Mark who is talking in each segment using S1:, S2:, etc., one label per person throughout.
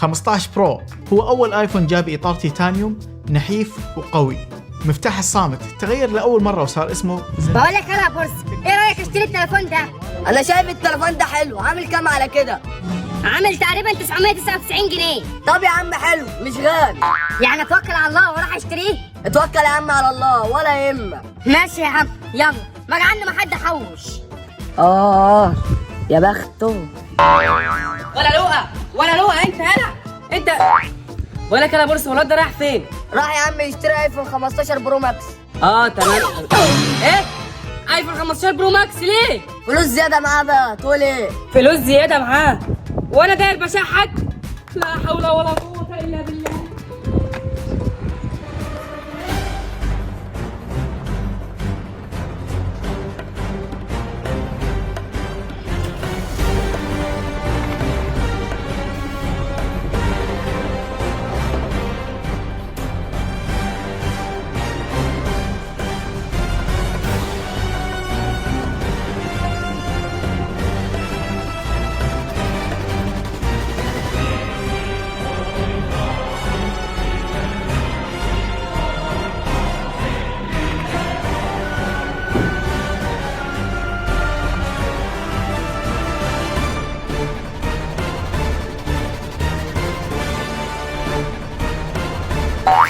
S1: 15 Pro هو أول آيفون جاب إطار تيتانيوم نحيف وقوي. مفتاح الصامت تغير لأول مرة وصار اسمه
S2: بقول لك يا بورس، ايه رايك اشتري التليفون ده؟
S3: انا شايف التليفون ده حلو. عامل كام على كده؟
S2: عامل تقريبا 999 جنيه.
S3: طب يا عم حلو، مش غالي.
S2: يعني اتوكل على الله واروح اشتريه؟
S3: اتوكل يا عم على الله ولا يهمك.
S2: ماشي يا عم، يلا ما جعلنا ما حد حوش.
S3: اه يا بخته.
S4: ولا لقى ولا لقى. انت هلا انت بقول لك انا بورس، الولاد ده رايح فين؟
S3: راح يا عم يشتري ايفون 15 Pro Max.
S4: اه تمام. ايه ايفون 15 Pro Max ليه؟
S3: فلوس زيادة معاه بقى، تقول ايه؟
S4: فلوس زيادة معاه وانا داير بشحت؟ لا حول ولا قوة الا بالله.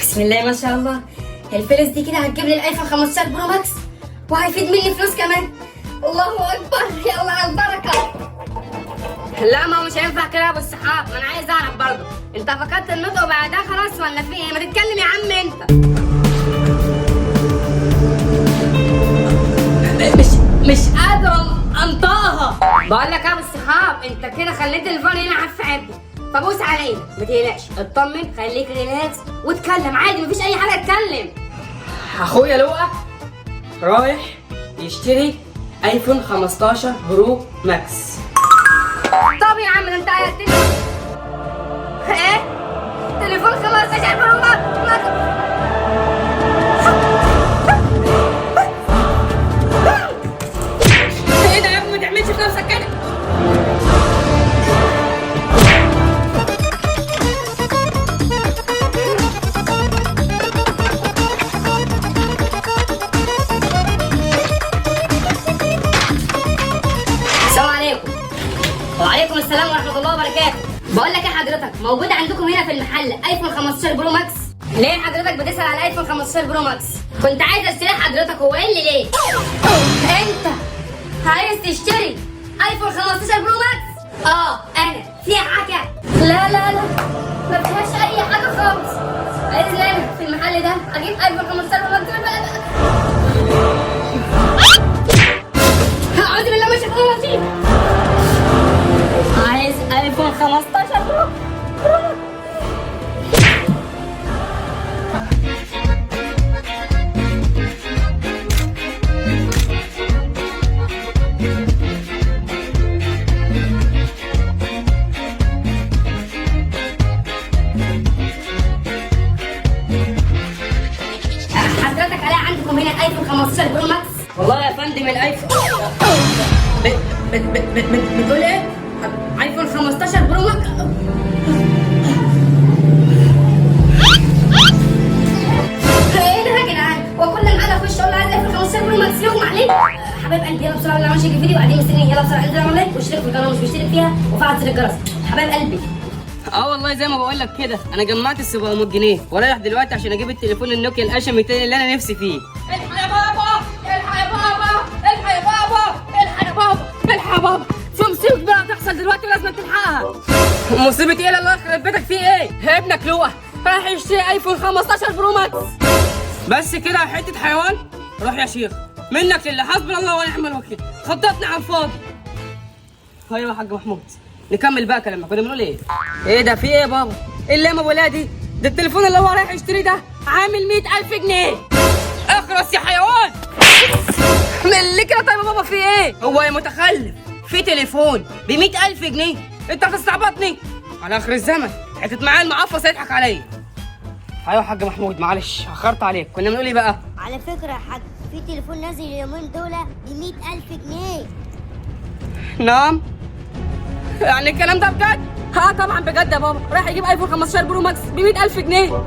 S2: بسم الله ما شاء الله، الفلوس دي كده هتجيب لي الايفون 15 Pro Max وهيفيد مني فلوس كمان. الله اكبر، يلا على البركة. لا ما هو مش هينفع كده يا ابو الصحاب، ما انا عايز اعرف برضه انت فقدت النطق وبعدها خلاص ولا في ايه؟ ما تتكلم يا عم انت.
S4: مش قادر انطقها.
S2: بقول لك يا ابو الصحاب، انت كده خليت الفون يلعب في عبي، فبوس عليا. ما تقلقش، اطمن، خليك relax واتكلم عادي، مفيش اي حاجة. اتكلم.
S4: اخويا لؤى رايح يشتري ايفون 15 Pro Max.
S2: طب يا عم ده انت قلقتني. ايه؟ تليفون 15 Pro Max؟
S4: ايه ده يا ابني؟ ما تعملش في نفسك كده.
S2: السلام عليكم. وعليكم السلام ورحمة الله وبركاته. بقول لك ايه حضرتك، موجود عندكم هنا في المحل ايفون 15 Pro Max؟ ليه حضرتك بتسأل على ايفون 15 Pro Max؟ كنت عايز اشتري حضرتك. هو ايه اللي ليه؟ انت عايز تشتري ايفون 15 Pro Max؟ اه انا. فيها حاجة؟ لا لا لا، ما فيهاش اي حاجة خالص. عايز انا في المحل ده اجيب ايفون 15 Pro Max؟ اعوذ بالله من الشيطان الرجيم. عايز ايفون 15 Pro. حضرتك الاقي عندكم هنا ايفون 15 Pro Max؟
S4: والله يا فندم الايفون بتقول ايه؟
S2: ايفون 15 Pro Max. ايه ده يا جدعان؟ هو كل ما انا اخش اقول له عايز ايفون 15 Pro Max يغمى عليك؟ حبايب قلبي يلا بسرعة، اللي عمل share الفيديو وبعدين مستنيين. يلا بسرعة انزل اعمل like واشترك في القناة مش مشترك فيها وفعل زر الجرس. حبايب قلبي.
S4: اه والله زي ما بقول لك كده، انا جمعت ال 700 جنيه ورايح دلوقتي عشان اجيب التليفون النوكيا الاشا 200 اللي انا نفسي فيه. الحق يا بابا، الحق يا بابا، الحق يا بابا، الحق يا بابا، الحق يا بابا، في مصيبة بقى هتحصل دلوقتي ولازم تلحقها. مصيبة ايه؟ الله يخرب بيتك، في ايه؟ ابنك لؤى رايح يشتري ايفون 15 Pro Max. بس كده يا حتة حيوان؟ روح يا شيخ، منك لله، حسبنا الله ونعم الوكيل، خططنا على الفاضي. ايوه يا حاج محمود، نكمل بقى كلامنا، كنا بنقول ايه؟ ايه ده في ايه يا بابا؟ ايه اللي يا ولادي؟ ده التليفون اللي هو رايح يشتريه ده عامل 100,000 جنيه. اخرس يا حيوان. من اللي كده؟ طيب يا بابا في ايه؟ هو يا متخلف في تليفون ب 100,000 جنيه؟ انت هتستعبطني؟ على اخر الزمن حتة معايا المعفص هيضحك عليا. ايوه يا حاج محمود معلش اخرت عليك، كنا بنقول ايه بقى؟
S5: على فكرة يا حاج، في تليفون نازل اليومين دول ب 100,000 جنيه.
S4: نعم؟ يعني الكلام ده بجد؟ اه طبعا بجد يا بابا، رايح اجيب ايفون 15 Pro Max ب 100,000 جنيه.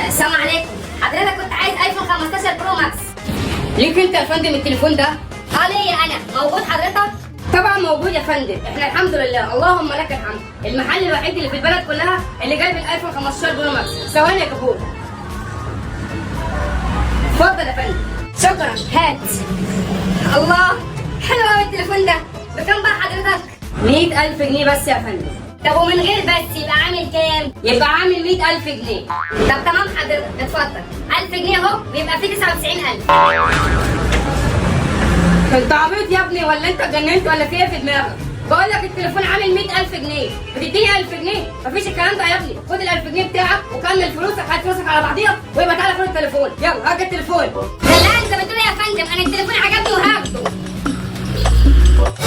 S2: السلام عليكم. حضرتك كنت عايز ايفون 15 Pro Max.
S4: ليك انت يا فندم التليفون ده؟
S2: اه ليا انا. موجود حضرتك؟
S4: طبعا موجود يا فندم، احنا الحمد لله اللهم لك الحمد، المحل الوحيد اللي في البلد كلها اللي جايب الايفون 15 Pro Max. ثواني يا كابور. اتفضل يا فندم.
S2: شكرا. هات. الله، حلو قوي التليفون ده. بكام بقى حضرتك؟
S4: 100,000 جنيه بس يا فندم.
S2: طب ومن غير بس يبقى عامل كام؟
S4: يبقى عامل 100,000 جنيه.
S2: طب تمام حضرتك، اتفضل 1000 جنيه اهو، ويبقى فيه 99,000.
S4: انت عبيط يا ابني ولا انت اتجننت ولا في ايه في دماغك؟ بقول لك التليفون عامل 100,000 جنيه، بتديني 1000 جنيه؟ مفيش الكلام ده يا ابني، خد ال 1000 جنيه بتاعك وكمل فلوسك، هات فلوسك على بعضيها ويبقى تعالى خد التليفون. يلا هات التليفون.
S2: لا انت بتقول ايه يا فندم؟ انا التليفون عجبني وهاخده.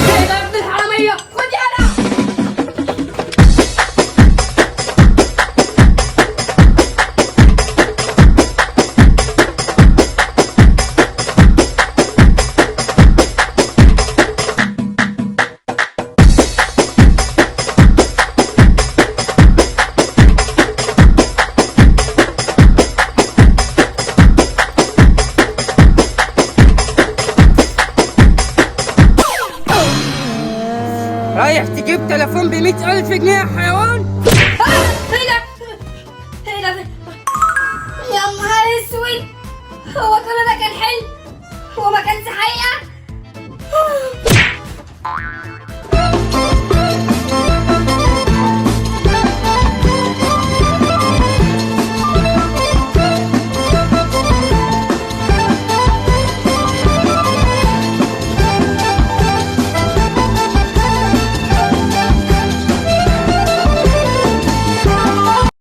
S4: ايه ده يا ابن الحرامية؟ خد يلا. رايح تجيب تليفون ب 100,000 جنيه يا حيوان؟
S2: ايه ده؟ ايه ده؟ يا نهار اسود، هو كل ده كان حلم وما كانش حقيقة؟